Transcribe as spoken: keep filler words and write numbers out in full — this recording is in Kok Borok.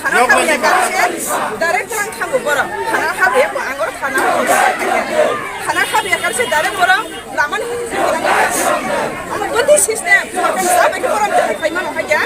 Thana habya kaisa direct lang thango borok. Thana habya ko angor thana ko. Thana habya kaisa direct borok lamani hini se lang. Ano twenty system. Sabe ko borok khai mano haya.